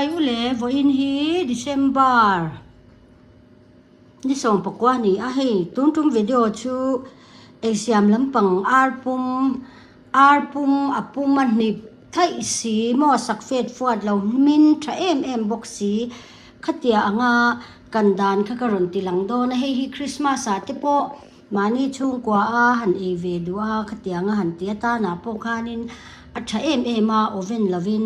Chibai u le, vawiin hi December ni 19 a ni a, hei tun tum video chu eisiam lampang ar pum ar pum a pum a hnip thaih si maw sak fet fuat lo hmin tha em em bawk si khatia anga kan dan kha ka rawn ti lang dawn a, hei hi Christmas ah te pawh Mahni chhungkua a han ei ve duh a, khatiang a han ti atanah pawh khanin a tha em em a, oven lovin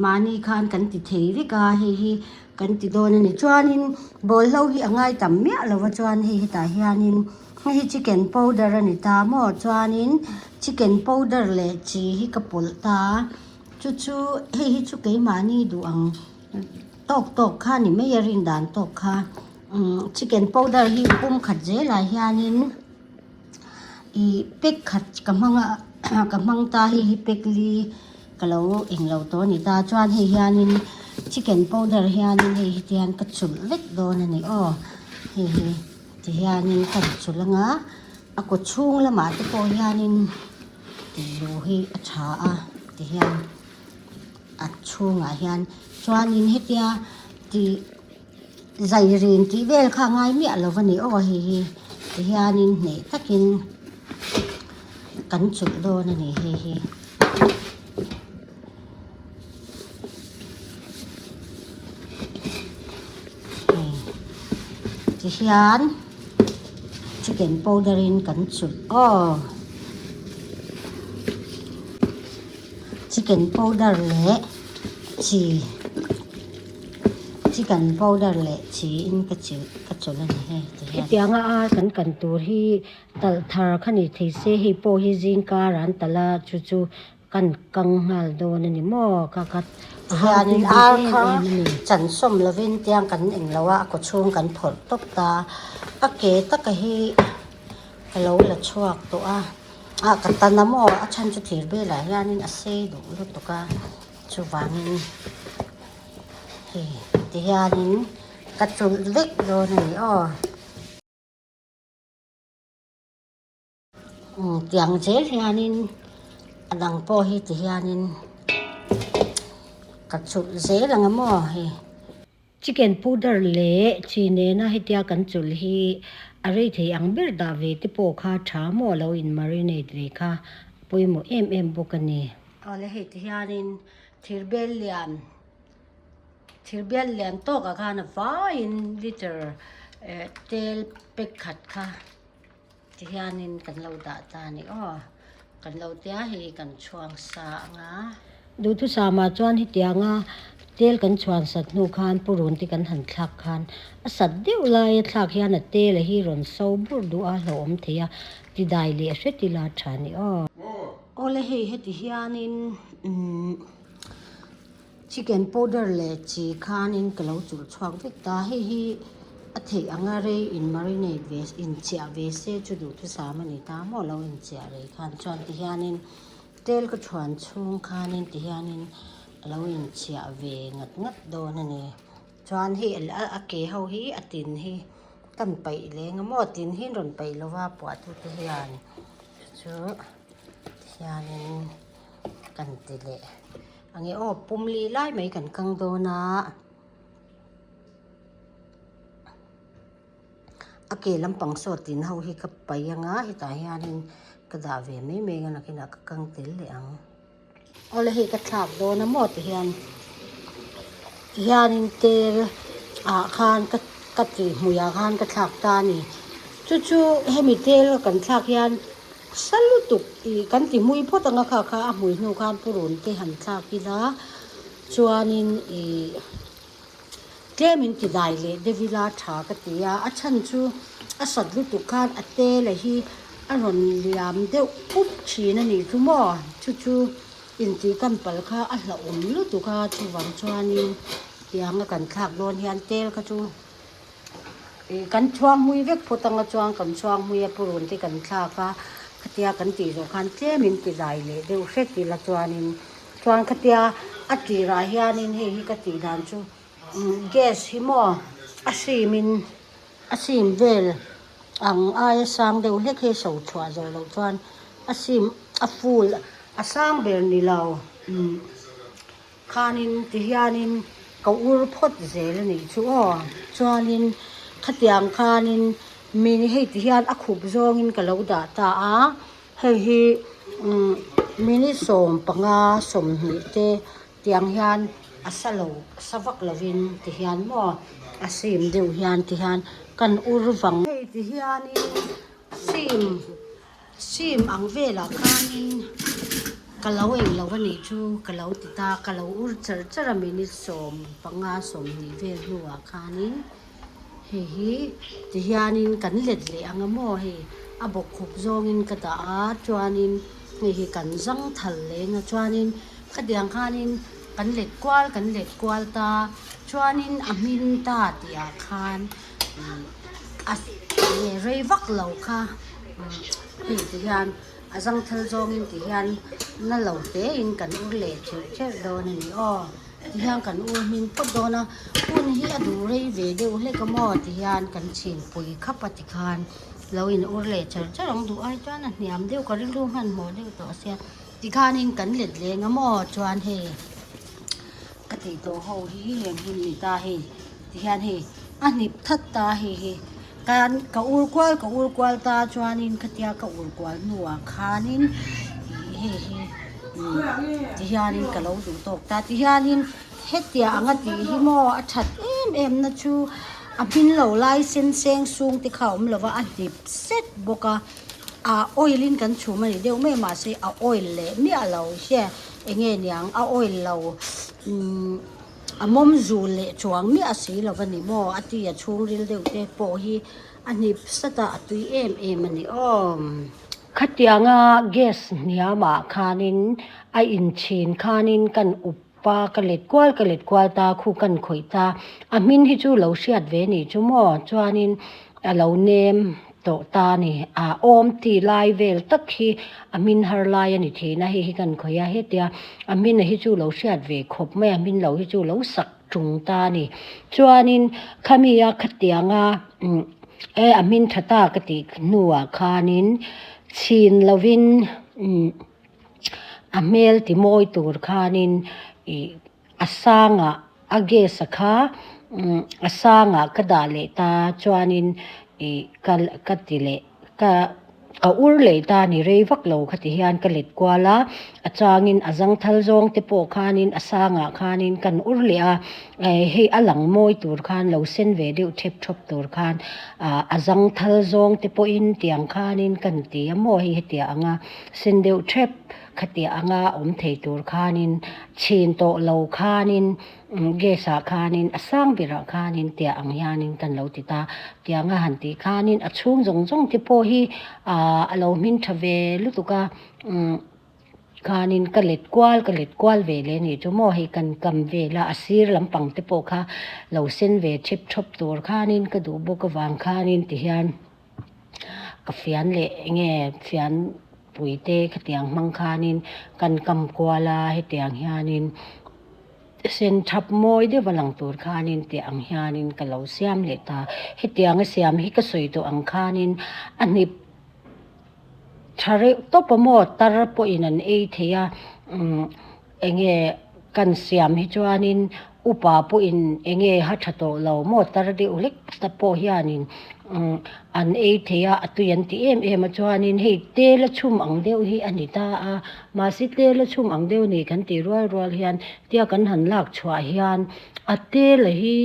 mahni khan kan ti thei vek a, hei hi kan ti dawn a ni. Chuanin bawlhlo hi a ngai tam miah lo va chuan hei hetah hianin hei hi chicken powder a ni ta maw chuanin chicken powder leh chi hi ka pawlh ta a, chu chu hei hi chu keimahni duh ang tawk tawk kha a ni mai a rin dan tawk kha. Chicken powder hi pum khat zelah hianin ih pack khat ka hmang a ka hmang ta hei hi pack li ka lo englo tawh a ni ta chuan hei hianin chicken powder hianin hei hi tihian ka chulh vek dawn a ni aw hei hi tihianin ka rawn chulh anga a kaw chhung lamah te pawh hianin tih luh hi a tha a tihian a chhungah hian chuanin hetia tih. Zai rin tih vel kha a ngai miah lo a ni aw hei hi tihianin hneh takin kan chulh dawn a ni hei hi. Hei tihian chicken powder in kan chulh aw chicken powder leh chi. Chicken powder leh chi in ka chilh ka chawlh a ni hei ti hian. Hetianga ar kan kan tur hi talh thar kha ni thei se hei pawh hi zing kar an talh a chu chu kan kang nghal dawn a ni maw ka ka hianin ar kha chan sawm lovin tiang kan eng lo a a kaw chhung kan phawrh tawp ta a ke taka hi ka lo la chhuak tawh a ah ka tan a maw a chhan chu thir velah hianin a sei duh lutuk a. Chuvangin hei tihianin ka chulh vek dawn a ni aw. Umm tiang zel hianin a dang pawh hi tihianin ka chulh zel ang a maw hei. Chicken powder leh chi nena hetia kan chulh hi a rei thei ang ber dah ve te pawh kha tha maw lo in marinate ve kha a pawimawh em em bawk a ni. Awle hei ti hianin thir bel lian thir bel lian tawkah khan a vaiin liter eh tel pack khat kha ti hianin kan lo dah ta a ni aw kan lo tia hei kan chhuang sa ang a. Duhthusama chuan hetianga tel kan chhuan sat hnu khan purun te kan han thlak khan a sat deuh laia thlak hian a tel a hi rawn so bur duh a hlauhawm thei a tidai leh hret ila tha a ni aw. Awle hei heti hianin umm chicken powder leh chi khanin ka lo chulh chhuak vek ta hei hi a theih anga rei in marinate ve inchiah ve se chu duhthusam a ni ta maw lo inchiah rei khan chuan ti hianin tel ka chhuan chhung khanin ti hianin a lo inchiah ve ngat ngat dawn a ni chuan hei a ke ho hi a tin hi kan paih leng a maw tin hi an rawn paih lova puahtute hian chu. Hianin kan ti leh ang e aw pum li lai mai kan kang dawn a a ke lampang saw tin ho hi ka paih ang a hetah hianin ka dah ve mai mai ang a nakinah ka kang tel leh ang. Awle hei ka thlak dawn a maw tihian tihianin tel ah khan ka ka tih hmuiah khan ka thlak ta a ni chu chu hemi tel kan thlak hian sa lutuk ih kan ti hmui phawt ang a kha kha a hmui hnu khan purun te han thlak ila chuanin ih. Tlem in ti dai leh deuh ila tha ka ti a, a chhan chu a sat lutuk khan a tela hi a rawn liam deuh pup thin a nih chu maw, chu chu intih kan pal kha a hlauhawm lutuk a, chuvang chuanin tianga kan thlak dawn hian tel kha chu ih kan chhuang hmui vek phawt anga chuan kan chhuang hmui a purun te kan thlak a, khatia kan tih zawh khan tlem in ti dai leh deuh hret ila chuanin. Chuan khatia a tirah hianin hei hi ka tih dan chu gas hi maw a hrim in a sim vel ang aia sang deuh hlek hi so chhuah zawh loh chuan a sim a full a sang ber ni lo khanin ti hianin. ka ur phawt zel a nih chu aw chuanin khatiang khanin min hei ti hian a khup zawngin ka lo dah ta a hei hi umm minute 15 20 te tiang hian a sa lo sa vak lovin ti hian maw a sim deuh hian ti hian kan ur vang hei ti hianin sim sim ang velah khanin ka lo eng lo a nih chu ka lo ti ta ka lo ur char char a minute 15 20 vel hnuah khanin hei hi ti hianin kan let leh ang a maw hei a bawkkhup zawngin ka dah a chuanin hei hi kan zang thal leng a chuanin khatiang khanin kan let kual kan let kual ta chuanin a hmin ta tih ah khan a enge rei vak lo kha hei ti hian a zangthal zawngin ti hian na lo te in kan ur leh cherh cherh dawn a ni aw ti hian kan ur hmin phawt dawn a hun hi a duh rei ve deuh hlek a maw ti hian kan chhinpui khap a tikhan lo in ur leh cherh cherh ang duh ai chuan a hniam deuh ka rilru hmanhmawh deuh tawh sia tikhanin kan let leng a maw chuan hei ka tih tawh ho hi heng hun ni ta hei tihian hei a hnip that ta hei hi kan ka ur kual ka ur kual ta chuanin khatia ka ur kual hnuah khanin ih hei hi tihianin ka lo duh tawk ta tihianin hetiang anga tih hi maw a that em em na chu a hmin lo lai sen seng sung te kha a awm lova a hnip set bawk a ah oil in kan chhum a ni deuh mai mahse a oil leh miah lo hria eng nge niang a oil lo umm a mawm zul leh chuang miah si lo a ni maw a ti a chhungril deuh te pawh hi a hnip sat a a tui em em a ni aw. Khatianga gas hniamah khanin a inchhin khanin kan up pa ka let kual ka let kual ta khu kan khawih ta a hmin hi chu lo hriat ve ni chu maw chuanin a lo nem tawh ta a ni a awm tih lai vel tak hi a hmin har lai a ni thin a hei hi kan khawih a hetia a hmin a hi chu lo hriat ve khawp mai a hmin lo hi chu lo sak tung ta a ni chuanin khami a khatianga umm e a hmin tha ta ka tih hnuah khanin chhin lovin umm a hmel ti mawi tur khanin ih a sangah a gas a kha a sangah ka dah leh ta chuanin ih ka ka ti leh ka ka ur leh ta a ni rei vak lo kha ti hian ka let kual a a changin a zangthal zawng te pawh khanin a sangah khanin kan ur leh a hei a lang mawi tur khan lo sen ve deuh thep thawp tur khan ah a zangthal zawng te pawhin tiang khanin kan ti a maw hei hetiang anga sen deuh thep Khatiah anga awm thei tur khanin chhin tawh lo khanin gas ah khanin a sang berah khanin tiah ang hianin kan lo ti ta. Tianga han tih khanin a chhung zawng zawng te pawh hi ah a lo hmin tha ve lutuk a khanin ka let kual ka let kual ve leh a nih chu maw hei kan kam vel a a sir lampang te pawh kha lo sen ve thep thawp tur khanin ka duh bawk avang khanin ti hian. Ka fian leh enge fian pui te khatiang hmang khanin kan kam kual a hetiang hianin sen thap mawi deuh a lang tur khanin tih ang hianin ka lo siam leh ta hetianga siam hi ka sawi tawh ang khanin a hnip tha reuh tawp a maw tar pawhin an ei thei a umm enge kan siam hi chuanin upa pawhin enge ha tha tawh lo maw tar deuh hlek ta pawh hianin umm an ei thei a a tui an ti em em a chuanin hei tel a chhum ang deuh hi a ni ta a mahse tel a chhum ang deuh a ni kan tih rual rual hian tia kan han lak chhuah hian a tel hi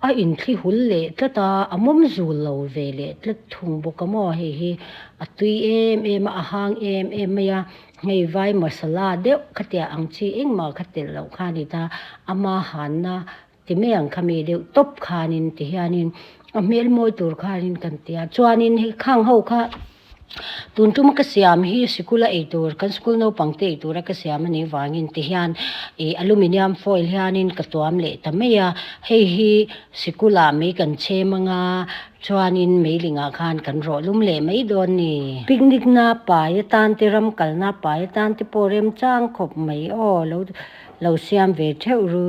a inthli hul leh tlat a a mawm zul lo ve leh tlat thung bawk a maw hei hi a tui em em a a hang em em mai a. Hei vai masala deuh khatia ang chi engmah kha telh loh kha a ni ta, ama hanna ti mai ang kha mi deuh tawp khanin ti hianin a hmel mawi tur khanin kan ti a, chuanin hei khang ho kha tun tuma ka siam hi sikula ei tur kan school naupang te ei tura ka siam a nih vangin ti hian ih aluminium foil hianin ka tuam leh ta mai a, hei hi sikulah mei kan chhem anga Chuanin meilingah khan kan rawh lum leh mai dawn ni. Picnic na pai atan te ram kalna pai atan te pawh remchang khawp mai aw lo lo siam ve theuh ru.